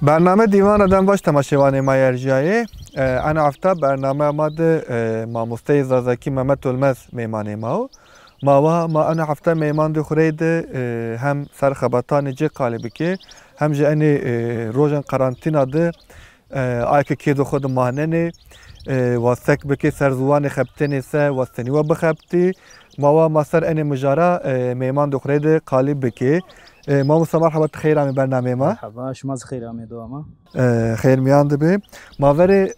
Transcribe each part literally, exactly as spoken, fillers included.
Bername Dîwana dem vaş temaşevanê ma erjîyayê. E, ena hefta bername ma de, e, mamosteyê Zazakî Mehmet Ölmez mêmanê ma o. Ma wa, ma ena hefta mêmandê xo reyde, e, hem ser xebatanê ci qalî bikê, hem jî enê, e, rojên qarantîna de, e, ay ke kêdo xo de manenê, e, wa sek bikê ser ziwanê xebitênê se, wa senî wa bixebitî. Ma wa ma ser enê mijara, e, mêmandê xo reyde qalî bikê. E, mamosta merheba, ti xeyr amê bernameyê ma. Merheba, şima zî xeyr amê dewa ma. E, xeyr mîyan de bê. Ma verê,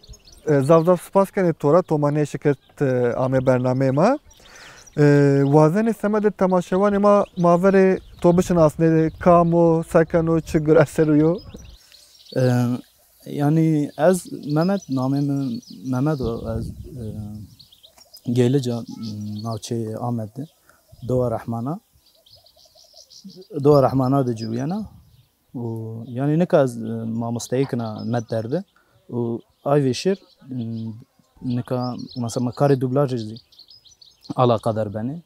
e, zaf zaf spas kenê to ra, to ma nêşikit, e, amê bernameyê ma. E, wazenê semedê temaşevanê ma, ma verê to bişinasnê, kam o, se keno, çi gure ser o yo? E, Yanî ez Memed, namê mi Memed o, ez, e, Geylica, navçeyê Amed de, Dewa Rehmana. Dewa Rehmana de ciwîyena. Û yanî nika ez, e, mamosteyî kena Med derde. Û ay vêşêr, m, nika mesela ma karê dublajê zî alaqadar benê.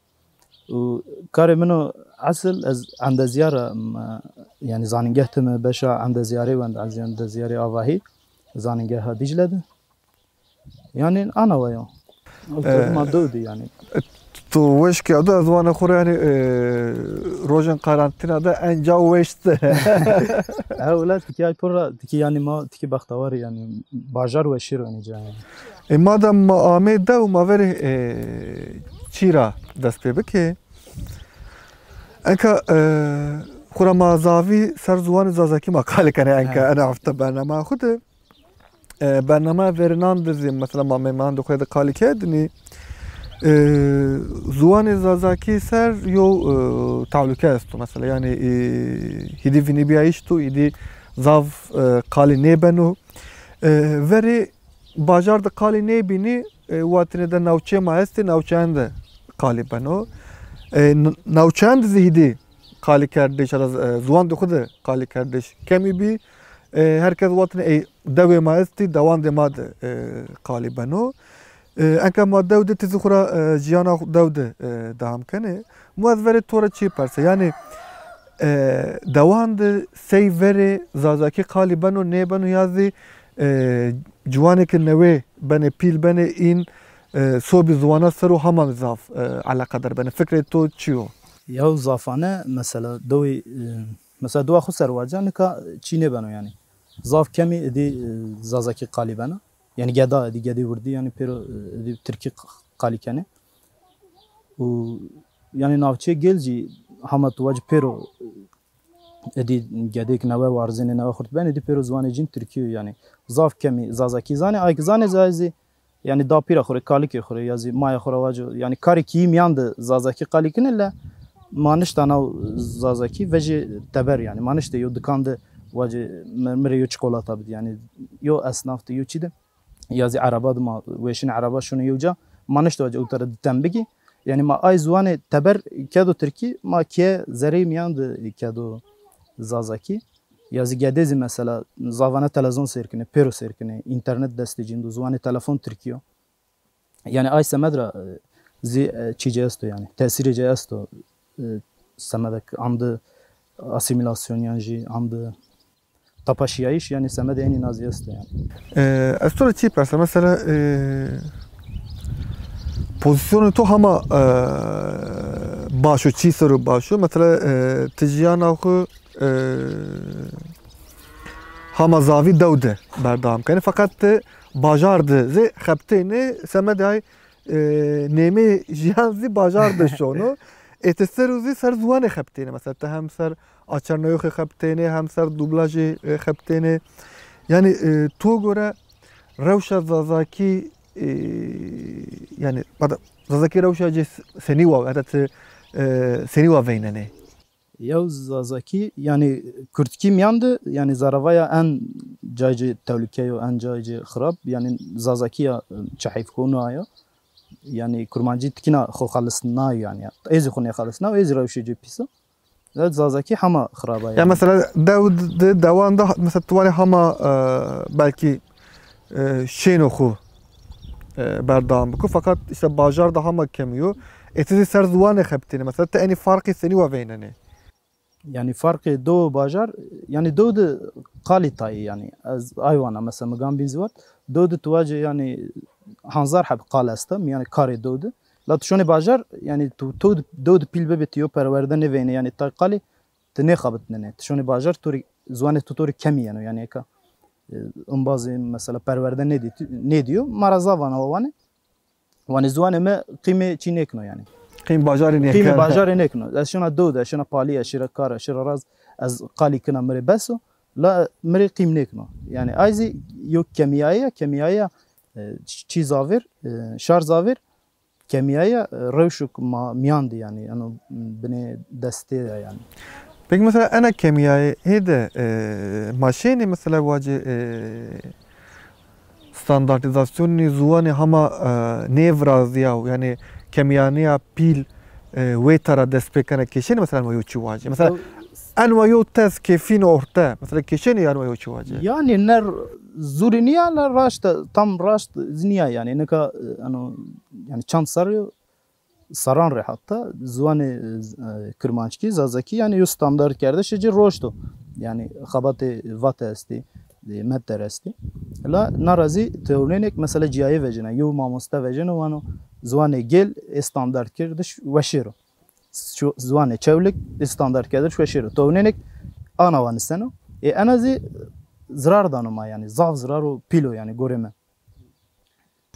Û karê min o esil ez endezîyar a, m, yanî zanîngeh timi beşa endezîyarê wend, ez endezîyarê avahî zanîngeha Dîcle de. Yanî ana wa yo. Ew, e, duruma dew de yanî. E, tu weş ke, ez wanê xo ra yanî, e, rojên qarantîna de enca weş de. Ewla tikî ay pir ra, tikî yanî ma tikî bextewar yanî bajar weşîr o nîca yanî. E, madem ma amê dew, ma verê, e, çî ra dest pê bikê. Enka, e, xo ra ma zavî ser ziwanê Zazakî ma qalî kenê enka, evet, ena hefte bernama xo de. E, bernama verênan de zî mesela ma mêmandê xo de qalî kerdinî. E, ziwanê Zazakî ser yo, e, tehlûke esto mesela. Yanî, e, hîdî vînîbîyayîş to, hîdî zaf, e, qalî nêbeno. E, verê bajar de qalî nêbînî, e, watine de navçeyê ma estê, navçeyan de qalî beno. E, n-, navçeyan de zî hîdî qalîkerdêş, e, ziwandê xo de qalîkerdêş kemî bî. E, her kes watine ey dewê ma estî, dewandê ma de, e, qalî beno. E, enka ma dew de ti zî xo ra, e, jiyana xo dew de, e, dewam kenê. Mu ez verê to ra çî perse. Yanî, e, dewan de sey verê Zazakî qalî beno, nêbeno ya zî, e, ciwanê ke newê benê, pîl benê, în, e, sobî ziwana ser o hema zaf, e, eleqedar benê. Fikrê to çi yo? Yaw zafane mesela dewê, e, mesela dewa xo ser waca nika çî nêbeno yanî. Zaf kemî êdî, e, Zazakî qalî bena. Yanî geda, êdî gedê wirdî yanî pêro, e, êdî tirkî q-, qalî kenê. Û yanî navçeyê Gêl zî hema tu vacî pêro, e, êdî gedêk newe warzênê, newe xurt benê, êdî pêro ziwanê cîn tirkî yo yanî. Zaf kemî Zazakî zanê, ay ke zanê zayê zî yanî dapîra xo rê, kalikê xo rê ya zî maya xo ra vaco, yanî karê kîyî mîyan de Zazakî qalî kenê le ma nişta naw Zazakî vejê teber yanî. Ma niştê yo dikan de vacê mi, mi rê yo çikolata bidî yanî, yo esnaf de, yo çî de. Ya zî ereba de ma weşînê ereba şûnê yo ca. Ma niştê vacê ewta ra di tem bigî. Yanî ma ay ziwanê teber kedo tirkî, ma keye zereyê mîyan de kedo Zazakî. Ya zî gedê zî mesela zavane televîzyon sêr kenê, pêro sêr kenê, înternet destê cîn do, ziwanê telefon tirkî yo. Yanî ay semed ra, e, zî, e, çî ci esto yanî, tesîrê ci esto, e, semedek am de asîmîlasyon yan jî am de tapaşîyayîş yanî semedê enî na zî esto yanî. E, ez to ra çî persa, mesela, e, pozîsyonê to hema, e, baş o, çî ser o baş o. Mesela, e, ti jiyana xo, e, hema zavî dew de berdewam kenê. Feqet ti bajar de zî xebitênê, semedê ay, e, nêmê jiyan zî bajar de şono. Ê ti ser o zî ser ziwanê xebitênê. Mesela ti hem ser açerneyoxê xebitênê, hem ser dublajê, e, xebitênê. Yanî, e, to gore rewşa Zazakî, e, yanî, bada, Zazakî rewşa ci senî wa, heta ti, e, senî wa veynenê? Yew Zazakî, yanî kurdkî mîyan de, yanî zaravaya en cayê ci tehlûke yo, en cayê ci xirab, yanî Zazakî ya, e, çi heyf ko na ya. Yanî kurmancî tikîna xo xelisnayo yanî. Ê zî xo nêxelisnayo, ê zî rewşê ci pîs a. Zazakî hema xirab a yanî. Ya mesela dew de, dewan de mesela ti vanê hema, e, belkî, e, şêno xo, e, berdewam biko. Feqet îşte bajar de hema kemî yo. Ê ti zî ser ziwanê xebitênê. Mesela ti enî farqî senî wa veynenê? Yanî farqê dew û bajar, yanî dew de qalî tayê yanî. Ez ay vana mesela mi gam bîn zî vat. Dew de tu vacê yanî hanzar heb qal esta, mi yanî karê dew de. La tu şonê bajar, yanî tu, tu dew de pîl bibê, tu yo perwerde nêveyne, yanî tay qalî ti nêxebitnenê. Ti şonê bajar, to rê, ziwanê to to rê kemî yeno. Yanî eka, e, embazê mesela perwerde nêdî-, nêdîyo, ma ra zaf ana wanê. Wanê ziwanê mi qîmê çî nêkino yanî. Qîmê bajarê nêkeno. Qîmê bajarê nêkino. Ez şina dew de, ez şina palî, ez şira kar, ez şira raz, ez qalî kina mi rê bes o. La mi rê qîm nêkino. Yanî ay zî yo kemîyayî ya, kemîyayî ya, e, ç-, çî zavêr, e, şar zavêr, kemîyayî ya, e, rewşik ma mîyan de yanî, eno binê destê de yanî. Peki mesela ena kemîyayê hê de, e, ma şênê mesela vacê, e, standartîzasyonê ziwanê hema, e, nêvirazîyaw, yanî kemîyanîya pîl, e, wê tara dest pê kena ke şênê mesela ma yo çî vacê. Mesela en wa yo tez kêfîn orte. Mesela ke şênê en wa yo çî vacê. Yanî ne r-, zûrî nîya, la raşt, tam raşt zî nîya yanî. Nika, e, eno, yanî çend serrî yo, serran rê heta ziwanê, e, kirmanckî, zazakî yanî yo standartkerdişê ci roşto. Yanî xebatê vate estî, e, meter estî. La na ra zî tewnênêk mesela cîyayê vecena. Yo mamoste veceno vano ziwanê gêl ê standartkerdiş weşêr o. Şu ziwanê çewlik ê standartkerdiş weşêr o. Tewnênêk ana wa niseno. Ê ena zî zirar dano ma yanî. Zaf zirar û pîl o yanî gorê mi.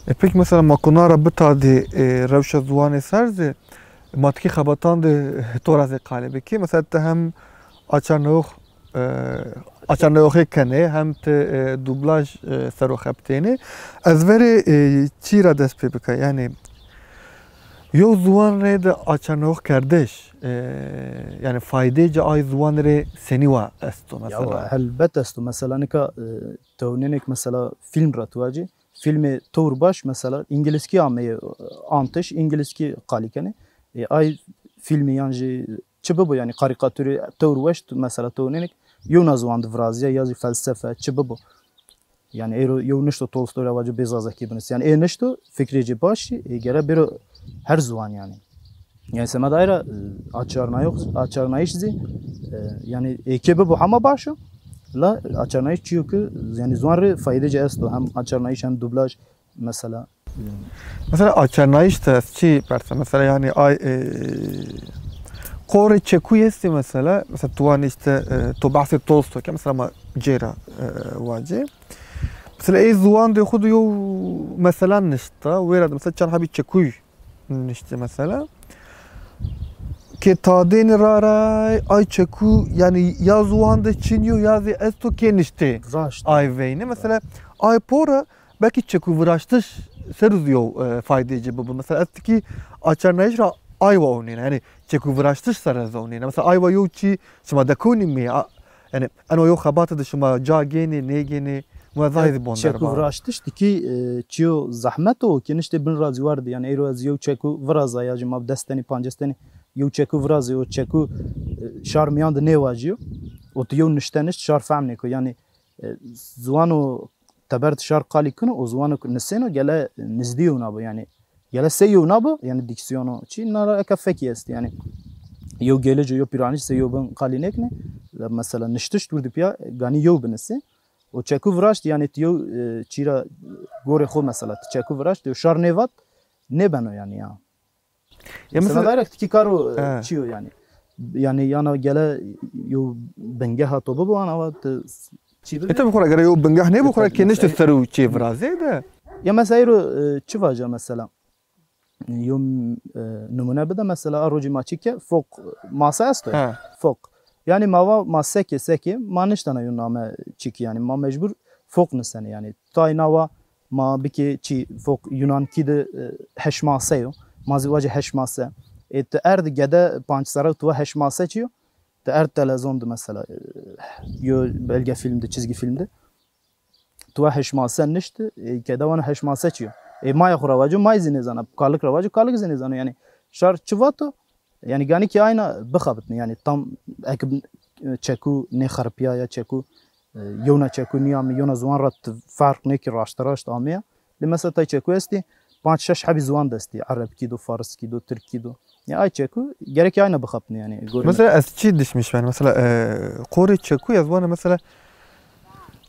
E, peki mesela ma kuna ra bitadî, e, rewşa ziwanê ser zî, ma tikî xebatan de to ra zî qalê bikî. Mesela ti hem açarnayox, e, açarnayoxê kenê, hem ti, e, dublaj, e, ser o xebitênê. Ez verê, e, çî ra dest pê bika? Yanî yo ziwan rê de açarnayoxkerdiş, e, yanî faydê ci ay ziwan rê senî wa esto mesela? Ya, helbet esto. Mesela nika, e, tewnênêk mesela fîlm ra tu vacî, fîlmê tewr baş, mesela, îngilizkî ameyê, e, antiş, îngilizkî qalî kenê. E, ay fîlmî yan jî çi bibo, yanî karîkatûrî tewr weş, mesela, tewnênêk yewna ziwan de virazîya ya jî felsefe, çi bibo. Yanî êro yew nişto Tolstoy ra vaco bê zazakî binisî. Yanî ê nişto fikrê ci baş î, ê gere bêro her ziwan yanî. Yanî semeda ay ra, e, açarnayox-, açarnayîş zî, e, yanî ê ke bibo hema baş o. La açarnayîş çîyo ke, yanî ziwan rê faydê ci esto. Hem açarnayîş hem dublaj mesela. Mesela açarnayîş de ez çî persa? Mesela yanî ay, e, qorê çekuyî estî mesela. Mesela tu vanî îşte, e, to behsê Tolstoy ke mesela ma cêra, e, vacê. Mesela ê ziwan de xwu de yew mesela nişta. Wêra de mesela çend hebî çekuy niştî mesela. Ke tadênî ra ra ay çeku, yanî ya ziwan de çin yo ya zî esto ke niştê. Raşt. Ay veynî. Mesela ay pora belkî çeku viraştiş ser zî yew, e, faydê ci bibo. Mesela ez tikî açarnayîş ra ay wa ownêne. Yanî çeku viraştiş ser ez ownêne. Mesela ay wa yew çî şima dekewnî mi? A, yanî eno yew xebate de şima ca gênê, nêgênê? Mu ez zahî zî bonder ba. Çeku viraştiş tikî, e, çîyo zehmet o, ke niştê bin ra zî werdî. Yanî êro ez yew çeku viraza ya jî ma bi des tenî, pancês tenî yew çeku virazê, o çeku, e, şar mîyan de nêvacîyo. O tu yew nişte nişt şar fehm nêko. Yanî, e, ziwano teber di şar qalî kino, o ziwano ke nisêno gele nizdî yewna bo. Yanî gele sey yewna bo, yanî dîksîyono çî, na ra eka fekî estî. Yanî yew gêlic û yew pîranîc sey yew bin qalî nêkine. Mesela niştiş tu di pîya ganî yew binisê. O çeku viraşt, yanî ti yew, e, çî ra gorê xo mesela ti çeku viraşt, yew şar nêvat, nêbeno yanî ya. Ya mesela, mesela direkt tikî karo, e, çi yo yanî? Yanî yana gele yew bingeha to bibo, ana va ti çî bibo. E, tabi xora gere yew bingeh nêbo, xora ke nişte ser o çê virazê de. Ya mesela êro, e, çi vaja mesela? Yew, e, nimûne bide mesela, a rocî ma çî ke foq, mase esto ya. Foq. Yanî ma va ma seke, seke, ma niştena yew name çî kî, yanî ma mecbur foq nisenê yanî. Tay na wa ma bikê çî foq, Yunankî de, e, heşmase yo. Ma zî vacê heşmase. Ê ti erd gede panc serre tu va heşmase çi yo? Ti erd telezon de mesela, e, yo belge film de, çizgi film de. Tu va heşmase nişti, e, gede vana heşmase çi yo? Ê maya xo ra vaco, may zî nêzana. Kalik ra vaco, kalik zî nêzano. Yanî şar çi vato? Yanî ganî kî ayna bixebitnê. Yanî tam eke, e, çeku nêxeripîya ya çeku, e, yewna çeku nîyamê, yewna ziwan ra ti ferq nêkî, raşteraşt ameya. Lê mesela tay çeku estî, panc şeş hebî ziwan destî, erebkî do, fariskî do, tirkî do. Ya ay çeku gerekî ayna bixapnî yanî. Mesela ez çi dişmiş ben? Mesela, e, qorê çeku ez vana mesela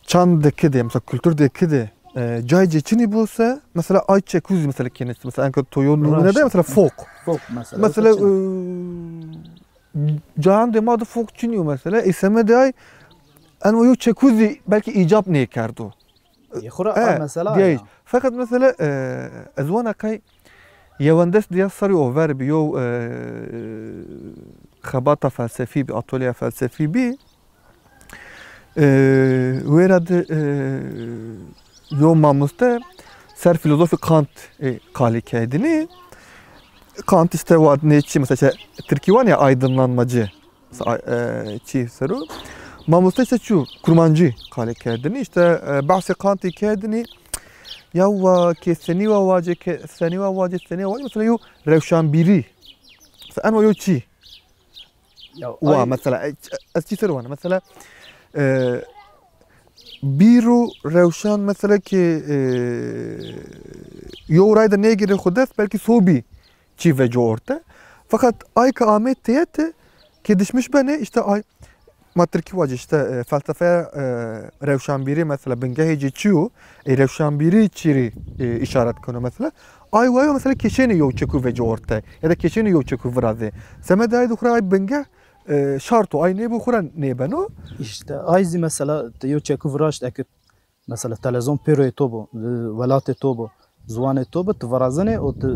çand de kide, mesela kultur de kide, e, cay cê çinî bose, mesela ay çeku zî mesela kênişti. Mesela enka to yo numune de mesela folk. Folk mesela. Mesela, e, cayan de ma de folk çinî yo mesela. Ê semedê ay en o yo çeku zî belkî îcab nêkerdo. Ê, xura a mesela ya. Feqet mesela, e, ez wana kay yewendest diya sarî over bi, yo, e, xebata felsefî bi, atolya felsefî bi. E, wêra de, e, yo mamoste ser filozofî Kant, e, qalî kerdinî. Kant işte vat nê çi mesela, işte, tirkî wan ya aydınlanmacı. Sa-, e, çi sero. Mamoste işte çu, kurmancî qalê kerdinî. İşte, e, behsê Kantî kerdinî. Ya wa ke senî wa vace, ke senî wa vace, senî wa vace. Mesela yo rewşanbîrî. Mesela en wa yo çi? Ya, wa ay- mesela, e, ç-, ez çi ser wana? Mesela, e, bîr û rewşan mesela ki, e, yo ray de nêgêrê xwu dest, belkî sobî çî veco orte. Feqet ay ke amê têyete ke dişmiş benê, işte ay, ma tirkî vacî işte, e, felsefeya, e, rewşanbîrî mesela bingehê ci çi yo? Ê rewşanbîrî çi rî, e, îşaret keno mesela? Ay wayo mesela kêşenê yo çeku veco orte ya da kêşenê yo çeku virazê. Semedê ay de xura ay bingeh, e, şart o. Ay nêbo xura nêbeno. İşte ay zî mesela ti yo çeku viraşt eke Mesela televîzyon pêroyê to bo, welatê to bo, ziwanê to bo, ti virazenê û ti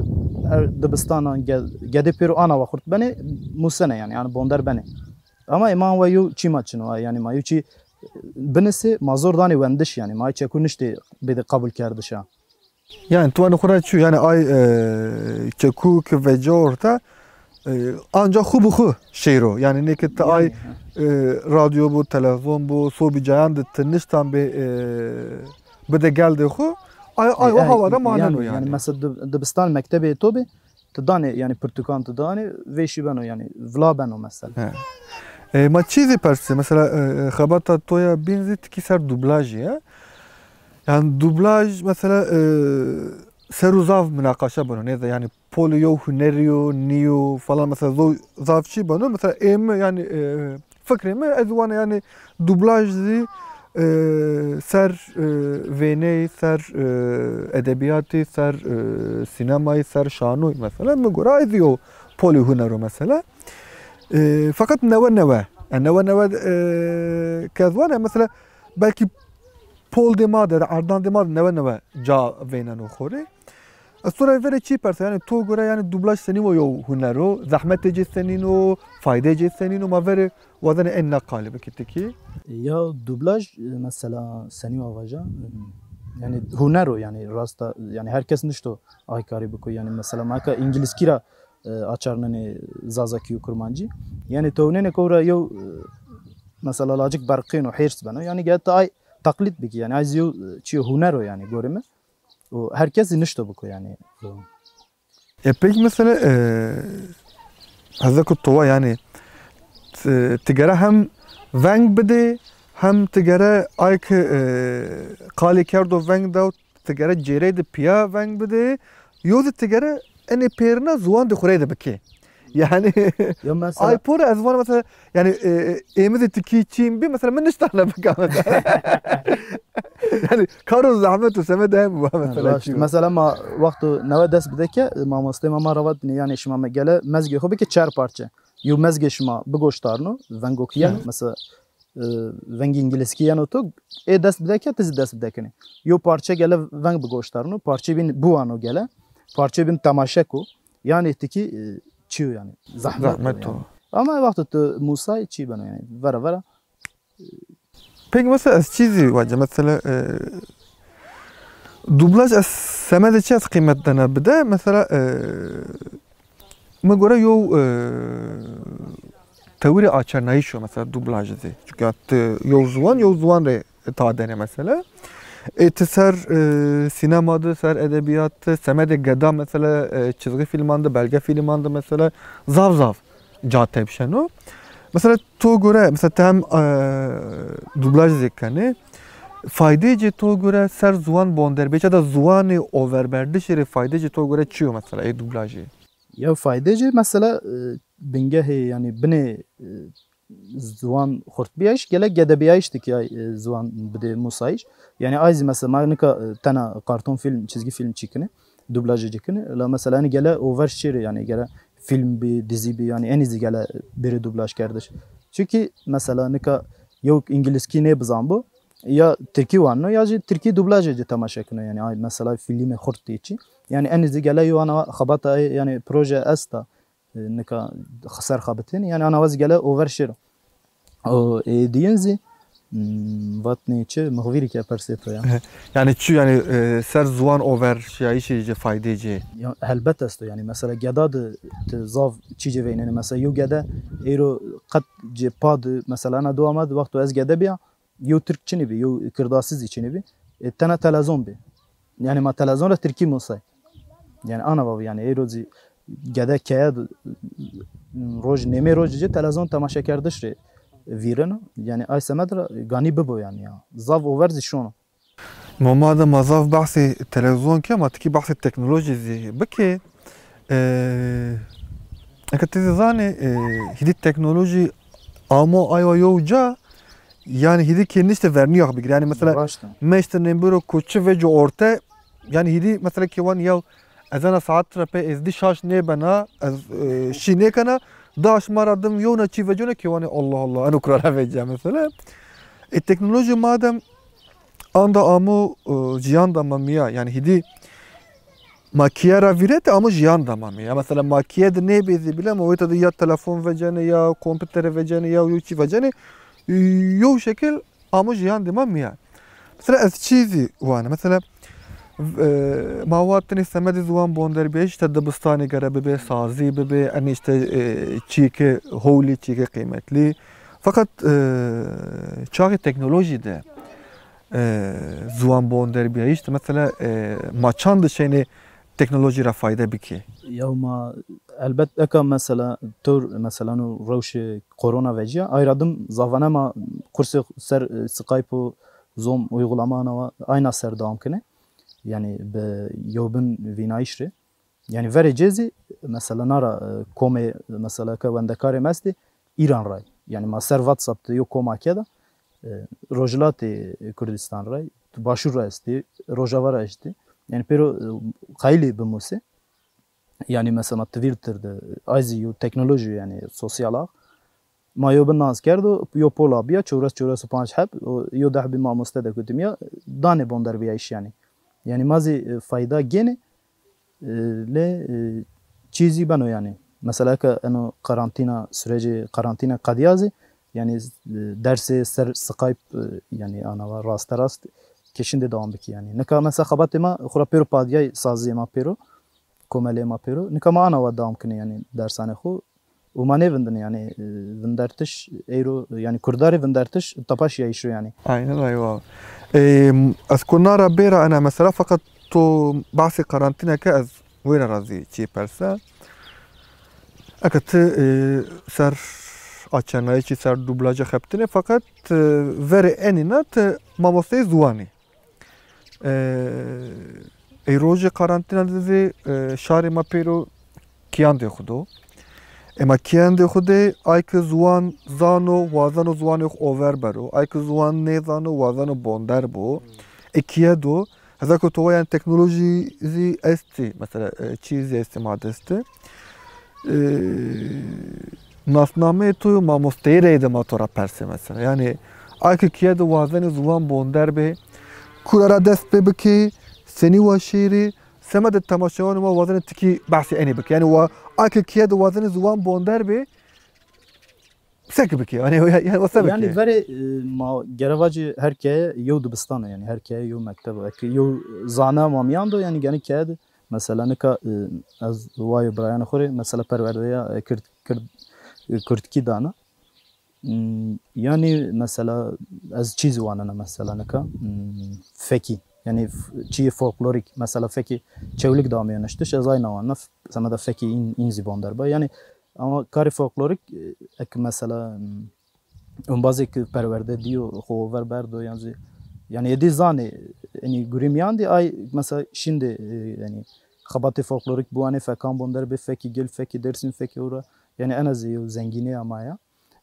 er dibistanan ge-, gedê pêro ana wa xurt benê, musene yanî, yanî bonder benê. Ama ê ma wa yo çî ma çin o, yanî ma yo çî binisê, ma zor danê wendiş yanî, ma çeku niştê bêdê qebulkerdişa. Yanî tu vanê xwu ra çi, yanî ay, e, çeku ki veca orte, e, anca xwu bi xwu şêro. Yanî nê ke ti ay, e, radyo bo, televîzyon bo, sobî cayan de ti niştan bê, e, bide gel de xwu, ay, ay o hawa de maneno yanî. Yanî mesela dib-, dibistan mektebê to bê, ti danê yanî pirtûkan ti danê, vêşî beno yanî, vila beno mesela. He. E, ma çî zî persê, mesela, e, xebata to ya bîn zî tikî ser dublajî ya. Yanî dublaj mesela, e, ser û zaf minaqaşa beno. Neyse yanî polê yew hunerî yo, nîyo falan mesela zo-, zaf çî beno. Mesela ê mi yanî, e, fikrê mi ez wana yanî dublaj zî, e, ser, e, vêney, ser, e, edebîyatî, ser, e, sînemayî, ser şanoyî mesela. Mi gora ay zî yo polê huner o mesela. E, feqet newe newe. Yanî newe newe, e, ke ez wana mesela belkî poldê ma de, erdandê ma de newe newe ca vêneno xo rê. Ez to ra verê çî persa, yanî to gore yanî dublaj senî wo yew huner o, zehmetê cê senîn o, faydeyê cê senîn o, ma verê wazenê ena qalî bikî tikî. Ya dublaj, mesela senî wa vaja, yanî huner o yanî rasta, yanî her kes nişto ay karî biko, yanî mesela ma ka îngilizkî ra e, açarnenê zazakî û kurmancî. Yanî tewnêne ke ewra yew, e, mesela lacik berqîno, hêrs beno. Yanî gere ti ay teqlîd bikî. Yanî ay zî yew, e, çîyo huner o yanî gorê mi. Û her kes zî nişto biko yanî. E, peki mesela, e, hezek û towa yanî ti, ti gere hem veng bidê, hem ti gere ay ke, e, qalê kerdo veng daw, ti gere cêrey de pîya veng bidê, yo zî ti gere enê pêrina ziwan de xurey de bikê. Yanî ay pore ez vana mesela, yanî, e, ê mi zî tikî çîn bî, mesela mi niştane bika mesela. Yanî karo zehmet û semedê hem wa mesela. Raşt, çîn o. Mesela ma wexto newe dest bide ke, mamostê ma ma ra vat, yanî şima me gele mezgê xo bike çar parçe. Yo mezgê şima bigoştarno, vengo ki yeno, mesela e, vengê îngilizkî yeno to, ê dest bide ke, ti zî dest bide kenê. Yo parçe gele veng bigoştarno, parçeyê bîn biwano gele, parçeyê bîn temaşe ko. Yanî tikî, e, çîyo yanî. Zehmet o yanî. Ama wexto ti musay çî beno yanî. Vera vera. Peki mesela ez çî zî vace, mesela, e, dublaj ez semedê çi ez qîmet dena bide, mesela, e, mi gore yew, e, tewirê açarnayîş o mesela dublaj zî. Çunke ti yew ziwan, yew ziwan rê ta denê mesela. E, ti ser, e, sînema de, ser edebîyat de, semedê geda mesela, e, çizgî fîlman de, belge fîlman de mesela zaf zaf ca tepşeno. Mesela to gore, mesela ti hem, e, dublaj zî kenê, Faydê ci to gore ser ziwan bonderbîyayîş ya da ziwanê overberdişî rê faydê ci to gore çi yo mesela ê dublajî? Ya faydê ci mesela, e, bingehê, yanî binê, e, ziwan xurtbîyayîş, gele gedebîyayîş de ke ay, e, ziwan bidê musayîş. Yanî ay zî mesela ma nika, e, tena karton fîlm, çizgî fîlm çî kinê, dublajê ci kinê. La mesela enî gele over şêrê, yanî gele fîlm bî, dizî bî, yanî enî zî gele bêrê dublajkerdiş. Çunkî mesela nika yew îngilizkî nêbizan bo, ya tirkî waneno ya jî tirkî dublajê ci temaşe keno. Yanî ay mesela fîlmê xurt tê çî. Yanî enî zî gele yew ana xebata, yanî proje esta, e, nika ser xebitêne. Yanî ana wa zî gele over şêro. O, ê diyin zî, hmm, vatnê çi, mixvîrî ke persê to ya. Yanî çi, yanî, e, ser ziwan overşîyayîşê ci faydê ci? Ya, helbet esto. Yanî mesela geda de ti zaf çî ci veynenê. Mesela yew gede êro qet ci pa de, mesela ena dewa ma de wexto ez gede bîya, yew tirk çinî bî, yew kirdasî zî çinî bî. E, tena telezon bî. Yanî ma telezon ra tirkî musay. Yanî ana vavî, yanî êro zî gede keye de, roj, nêmê roj ci telezon temaşekerdiş rê vîreno. Yanî ay semed ra ganî bibo yanî ya. Zaf over zî şono. Ma, madem ma zaf behsê televîzyon ke, ma tikî behsê teknolojî zî bikê. E, eke ti zî zanê, e, hîdî teknolojî amo aywa yew ca, yanî hîdî kê nişte vernîyax bigirê. Yanî mesela meşte nêmbiro ku çi veco orte, yanî hîdî mesela kê wan yew ez ena saet ra pey ez dî şaş nêbena, ez, e, şî nêkena, da şima ra dim yewna çî vecona kê wanê Allah Allah, eno kura ra vecîya mesela. E, teknolojî madem anda amo, e, cîyan da ma mîya. Yanî hîdî ma kîye ra vîretê amo cîyan da ma mîya. Mesela ma kîye de nêbê zî bile ma wêta de ya telefon vecenê ya kompîtere vecenê ya yew çî vecenê. Yew şekil amo cîyan de ma mîya. Mesela ez çî zî wane. Mesela, e, ma vatêne semedê ziwan bonderbîyayîş îşte dibistanê gere bibê, sazî bibê, enê îşte, e, çîyêkê howlî, çîyêkê qîmetlî. Feqet, e, çaxê teknolojî de e, ziwan bonderbîyayîş de mesela, e, ma çand de şeynê teknolojî ra fayde bikê? Ya ma elbet eka mesela tewr mesela no rewşê korona vecîya, ay ra dim zavane ma kursê ser, e, Skype û Zoom uygulama ana wa ayna ser dewam kenê. Yanî bi yewbin vînayîş rê. Yanî verê cê zî mesela na ra, e, komê mesela ke wendekarê ma estê Îran ra yê. Yanî ma ser WhatsApp de yo koma ke da, e, Rojhilatê Kurdistan ra yê, Başûr ra estê, Rojava ra estê. Yanî pêro, e, qayîl ê bimusê. Yanî mesela ma Twitter de, ay zî yo teknolojî yo yanî sosyal ağ. Ma yo bin nas kerdo, yo pola bîya, çewres, çewres û panc heb, o yo deh bî mamoste de kutî mîya, danê bonderbîyayîş yanî. Yanî ma zî, e, fayda gênê, e, lê, e, çî zî beno yanî. Mesela ke eno karantîna, surecê karantîna qedîya zî, yanî, e, dersê ser Skype, e, yanî ana wa raste rast ke şindê dewam bikî yanî. Nika mesela xebatê ma xwu ra pêro padîyay saziyê ma pêro, komelê ma pêro. Nika ma ana wa dewam kinê yanî dersanê xwu. Û ma nêvindinê yanî, e, vindertiş eyro, yanî kurdarê vindertiş tapa şîyayîş o yanî. Aynen, aywa. E, ez kona ra bêra ena mesela, feqet to bahsê karantîna ke ez wêra ra zî çî persa. Eke ti, e, ser açenayîşî, ser dublaja xebitînê, feqet, e, verê enîna ti mamosteyê ziwanî. E, ey rojê karantîna de zî, e, şarê ma pêro kîyandê xwu do. Ema kîyandê xwu de ay ke ziwan zano, wazeno ziwanê xwu over bero. Ay ke ziwan nêzano, wazeno bonder bo. E, kîye do. Heza ke to va yanî teknolojî zî estî, mesela, e, çî zî estî ma dest de. E, nasnameyê to yo mamosteyî reyde ma to ra persê mesela. Yanî ay ke kîye de wazenê ziwan bonder bê, kura ra dest pê bikê, senî wa şêrê, semedê temaşewanê ma wazenê tikî behsê enê bikê. Yanî wa ay ke kîye de wazenê ziwan bonder bê, se ki bikê? Yanî, yanî o se bikê? Yanî verê, e, ma gere vacî her keye yew dibistan o, yanî her keye yew mekteb o. Eke yew zana ma mîyan do, yanî genî keye de mesela nika, e, ez wayo birayanê xwu rê mesela perwerdeya, e, kird, kird, e, kurdkî dana. Hmm, yanî mesela ez çî zî wanena mesela nika, hmm, fekî. Yanî f-, çîyê folklorîk mesela fekî Çewlîg de amîyo niştiş, ez ayna wanena f-, semeda fekî în, în zî bonder ba. Yanî ama karê folklorîk, e, eke mesela, hmm, embazêk perwerde dîyo, xwu over berdo yan zî Yanî êdî zanê, yanî gurî mîyan dî ay mesela şîndê, e, yanî xebatê folklorik biwanê, fekan bonder bê, fekî Gil, fekî Dêrsim, fekî ora. Yanî ena zî yew zengînîya ma ya.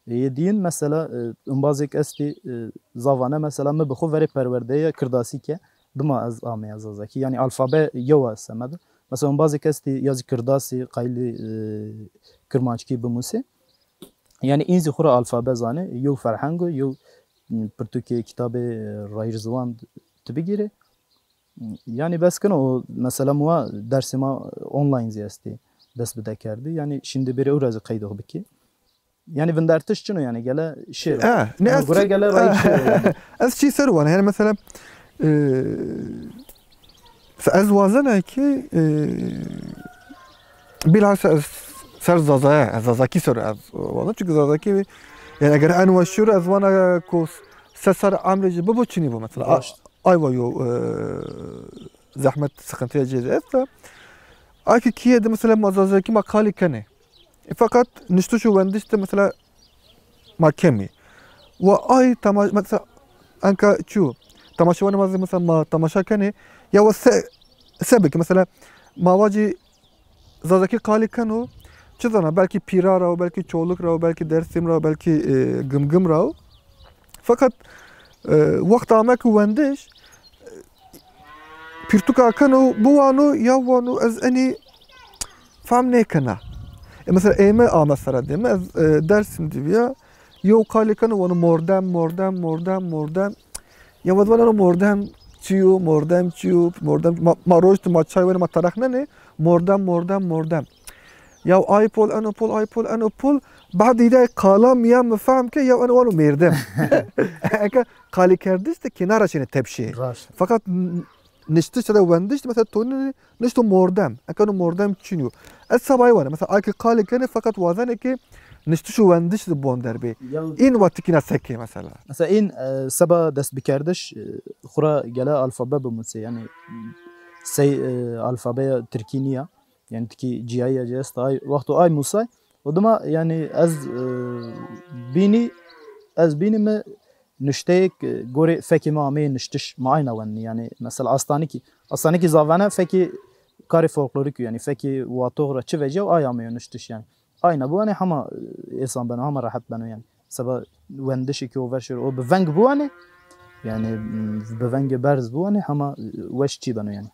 Ê dîyin mesela, e, umbazêk estî, e, zaf vane mesela mi bi xwu verê perwerdeye kirdasî ke, dima ez ameya zazakî. Yanî alfabe yew a semed. Mesela umbazêk estî ya zî kirdasî, qayîlî, e, kirmanckî bimusê. Yanî în zî xwu ra alfabe zanê, yew ferheng o, yew, m, pirtûkê kitabê, e, rayîr ziwan ti bigîrê. Yanî bes keno o mesela mi wa dersê ma online zî estî dest bi de kerdî. Yanî şîndê bêrê ewra zî qeydox bikî. Yanî vindertiş çin o yanî gele şêro. E, ne, yanî ez gure çi-, gele rayîr şêro yanî. Ez çî ser wan yanî mesela, e, ez wazena ki, e, bilhassa ez ser Zazaya, ez Zazakî ser ez wazena. Çünkü Zazakî yanî eger en weş şêro ez wana ku se ser emrê ci bibo çinî bo mesela. A-, Raşt. Aywa yo, e, zehmet, sıkıntıya cêde esta. Ay ki kîye de mesela ma Zazakî ma qalî kenê. E, fakat niştiş û wendiş de mesela ma kemî. Wa ay tama-, mesela enka çu tamaşewanê ma zî mesela ma tamaşa kenê. Ya wa se, se bike mesela ma vacî Zazakî qalî keno, çi zana, belkî Pîra ra, belkî Çoluk ra, belkî Dersim ra, belkî, e, Gimgim ra. Fakat, e, wext ame ki wendiş, e, pirtûka keno, biwano, ya wano, ez enî fehm nêkena. E, mesela ême ame sera dê mi, ez, e, Dersim de bîya, yew qalî keno, wano mordem, mordem, mordem, mordem. Ya wa vaneno mordem çi yo, mordem çi yo, mordem, ma, ma roj de ma çay wenê, ma tarix nenê, mordem, mordem, mordem. Ya ay pol, eno pol, ay pol, eno pol, bad îdayê qala mîyan mi fehm ke ya eno wano mêrdem. Eke qalîkerdiş de kenara şênê tepşê. Raşt. Fakat n-, niştiş de wendiş de mesela tonî nişto mordem. Eke no mordem çin yo. Ez seba ay wane. Mesela ay ki qalî kenê fakat wazenê ki niştiş û wendiş de bonder bê. Ya în wa tikîna sekê mesela. Mesela în, e, seba destbikerdiş, e, xwu ra gele alfabe bimusê. Yanî sey, e, alfabeya tirkî nîya. Yanî tikî cîyayîya ci esta ay, wexto ay musay. O dima yanî ez, e, bînî, ez bînî mi nuşteyêk, e, gorê fekê ma ameyê nuştiş, ma ayna wenî. Yanî mesela Astanîkî, Astanîkî zavene fekê karê folklorîk o, yanî fekê watox ra çi vecîya ay ameyo nuştiş yanî. Ayna biwanê hema, e, êsan beno, hema rehet beno yanî. Seba wendişê ki o ver şêro, o bi veng biwanê, yanî, m, bi vengê berz biwanê hema, e, weş çî beno yanî.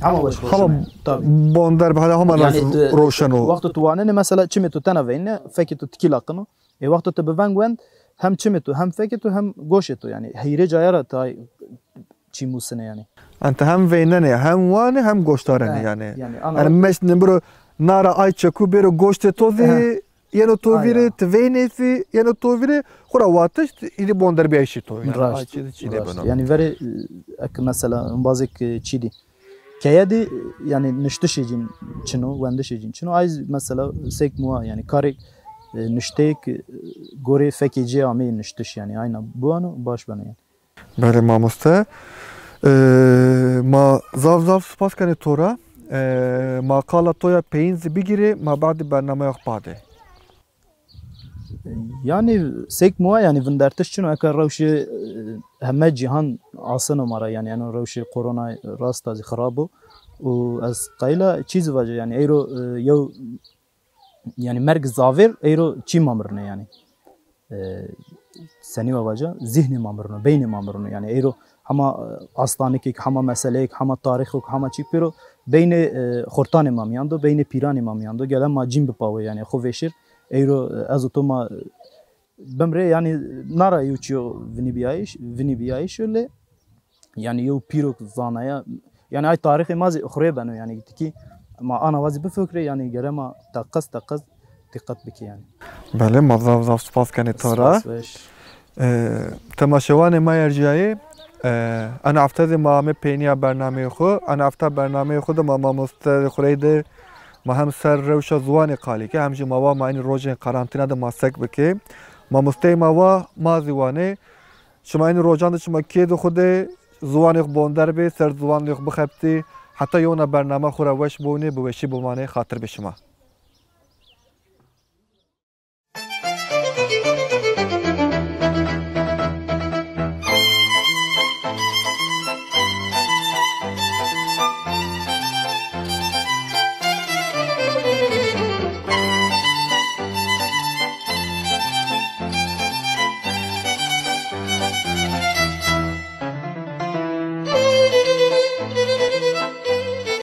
Hema weş, hema roşeno. Tabî. Bonder bi, hema yanî roşeno. Wexto tu wanenê mesela çimê tu tena veyne, fekê tu tikî laqino. E, wexto tu bi veng wend, hem çimê tu, hem fekê tu, hem goşê tu. Yanî heyre caya ra tay çî musine yanî. Yanî tu hem veynenê, hem wanê, hem goşdarenê yanî. Yanî, yanî meşt nibiro nara ay çekû bêro goştê to zî, yeno to vîrê, ti veynêsî, yeno to vîrê, xwu ra watişt, îdî bonderbîyayîşê to. Yanî, raşt, ay çî, çî de beno. Yanî verê, e, ek mesela, embazêk, e, çî dî. Keye dî, yanî, niştişê cîn çin o, wendişê cîn çin o. Ay zî mesela, sek muwa, yanî, karê, e, nişteyêk, e, gorê fekê cê ameyê niştiş, yanî, ayna biwano, baş beno, yanî. Belê mamoste. E, ma zaf zaf spas kenê to ra. E, ma qala to ya peyîn zî bigîrê, ma badê bernameya xo badê. Yanî sek muwa, yanî vindertiş çin o, eke rewşê, e, heme cîhan aseno ma ra, yanî eno rewşê korona rast a zî xirab o. Û ez qayîl a çî zî vaja, yanî eyro, e, yew Yanî merg zavêr eyro çî ma mirine yanî. E, senî wa vaca, zîhnê ma mirino, beynê ma mirino. Yanî eyro hema, e, astanikêk, hema meseleyêk, hema tarîxok, hema çîk pêro beynê, e, xortanê ma mîyan do, beynê pîranê ma mîyan do. Gele ma cîn bipawê yanî xwu vêşir. Eyro, e, ez û to ma, e, bimrê yanî nara yew çîyo vinîbîyayîş, vinîbîyayîş o lê Yanî yew pîrok zanaya, yanî ay tarîxê ma zî xurê beno, yanî tikî ma ana wa zî bifikrê, yanî gere ma teqez teqez dîqet bikê yanî. Belê, ma zaf zaf spas kenê to ra. Spas weş. E, temaşewanê ma erciyayê, e, ena hefte zî ma amê peynîya bernameyê xwu. Ena hefte bernameyê xwu de ma mamoste xureyde ma hem ser rewşa ziwanê qalî ke, hem jî ma wa ma enî rojên karantîna de ma sek bikê. Mamosteyê ma wa ma zî wanê. Şima enî rocan de şima kêdê xwu de ziwanê xwu bonder bê, ser ziwanê xwu bixebitî, heta yewna bername xwu ra weş biwnê, bi weşî bimanê, xatir bi şima.